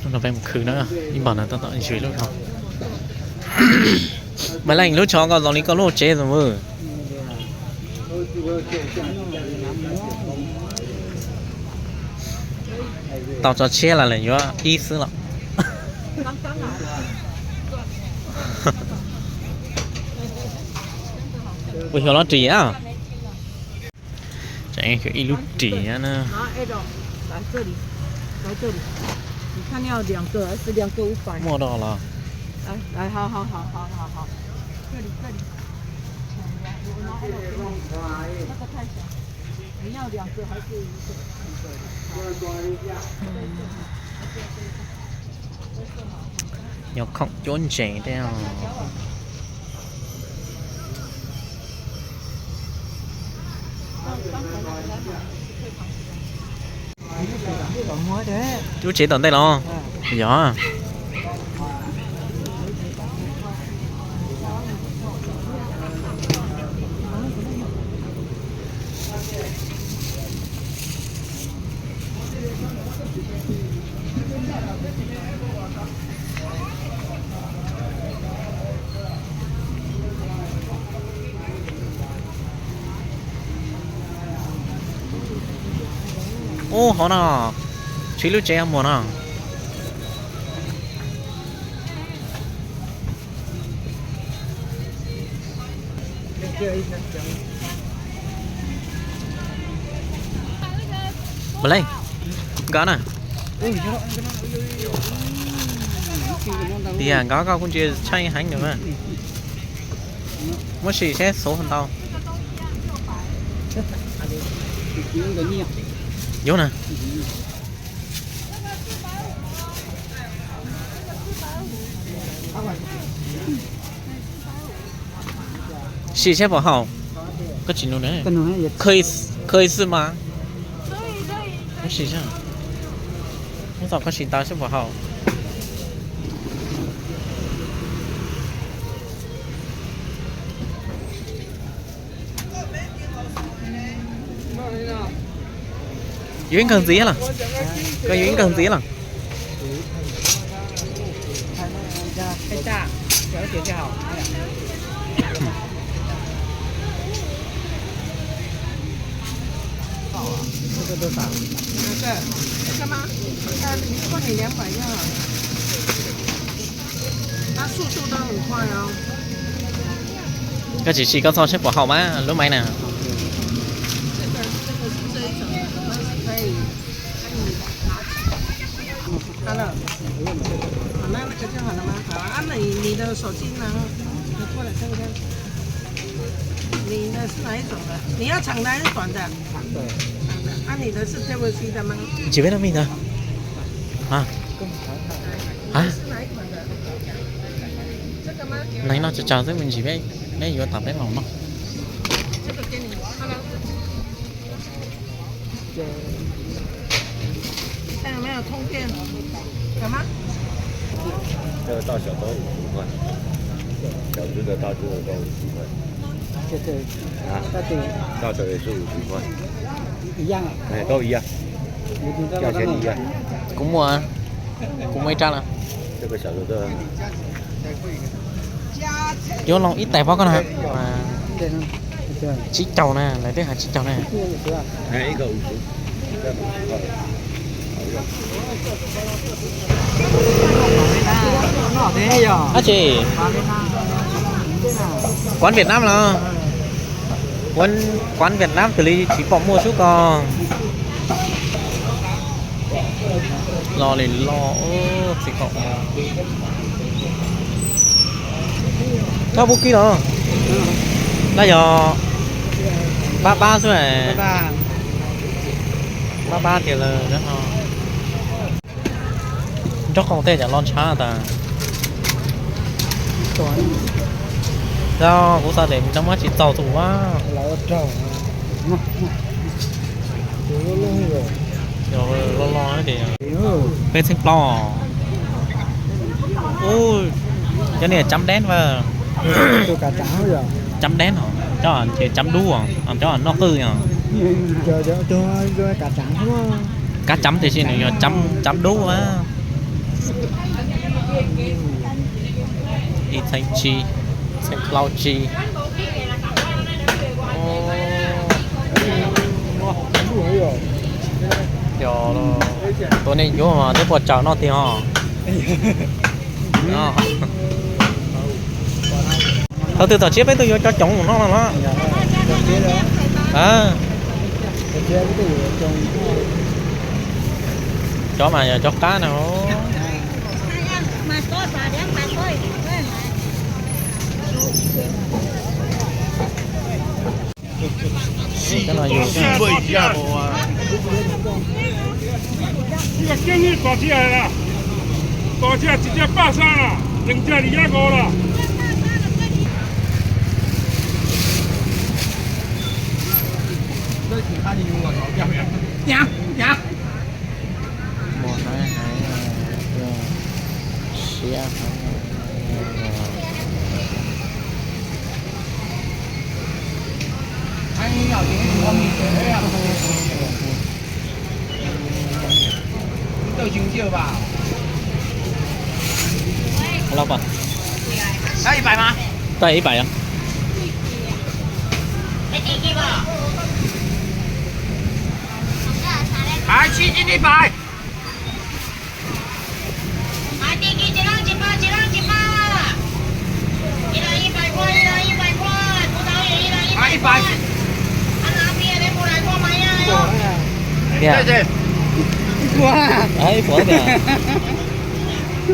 Hnub no peb mus khwv na, ib npag no tab tom zwm lub zog. Maiv Leej, lub tsho koj zoo li koj lub tsev tus vwj. Tau tso tshiab los lawm yuav ib xwb los. Ua xyov lub ris a. Tseem ib lub ris na. 你看你要两个还是两个五百？ Muaj do los? 来，来，好好好好好好，这里这里，那个太小，你要两个还是一个？ Nyob khoom cuab ntses thiab. Lub tsev tom ntej los? Yog. Ub, hov no, tsib lub tsev muag no. Ua le, nkawd na. Tias nkawd koj kuj ntsia tshaib heev na. Muab sim seb xuv ntau. Yog na. Sim seb puas haum. Koj tsis nug na. Koj sim, sim tau seb puas haum. Yuav ib nkawg ntxiv los? Koj yuav ib nkawg ntxiv los? Koj tsis sim koj txhob seb puas haum mas lub maiv na. 好了，好，那那个就好了吗？好，啊，那你你的手机拿，拿过来看一下。你的是哪一种的？你要长的还是短的？长的。啊，你的是 P V C 的吗？ Ntsis peb noj me ntag. 是哪一款的？这个吗？ Neeg no tsawg tsawg xwb, mus ntsis peb, neb yuav tas peb los noj. 看有没有充电？有吗？这个大小都五十块，小只的、大只的都五十块。这个啊，大小也是五十块，一样啊。哎，都一样，价钱一样。Kuv muaj, kuv muaj ib rab na. Yuav loo ib tais pab koj na. Tsib caug na, lawv twb hais tsib caug na. Dab tsi? Quán Việt Nam los? Quán, quán Việt Nam kws li tsis pom muaj sub ko. Lo li lo, txiv qaub. Txhob pub kib los? Noj yog pab pab xwb. Pab pab tias lawm no. Nraub qaum tej cov lo ntshab tas. Yog kuv xav tias nws muab tsis txaus tus a. Lo lo ces peb txheeb plaub. Ub, cov niag chấm đen mas. Chấm đen, cov chấm đuốc, cov noj qwj os. Cá chấm tiam sis nws yog chấm, chấm đuốc a. Ib txheeb tsib, txheeb plaub tsib. Yog, tua nej nyuaj mas twb puas tsaws noj tiag os. Thaum twg tom tsiab peb twb yuav cov coov noj no los. Cov mas yog cov qab na. Tos thiaj tsis thiaj paj xaj na, yeej thiaj li yab ko lawm. Lau pas. Tag ib pais yog. Ib puas tiag.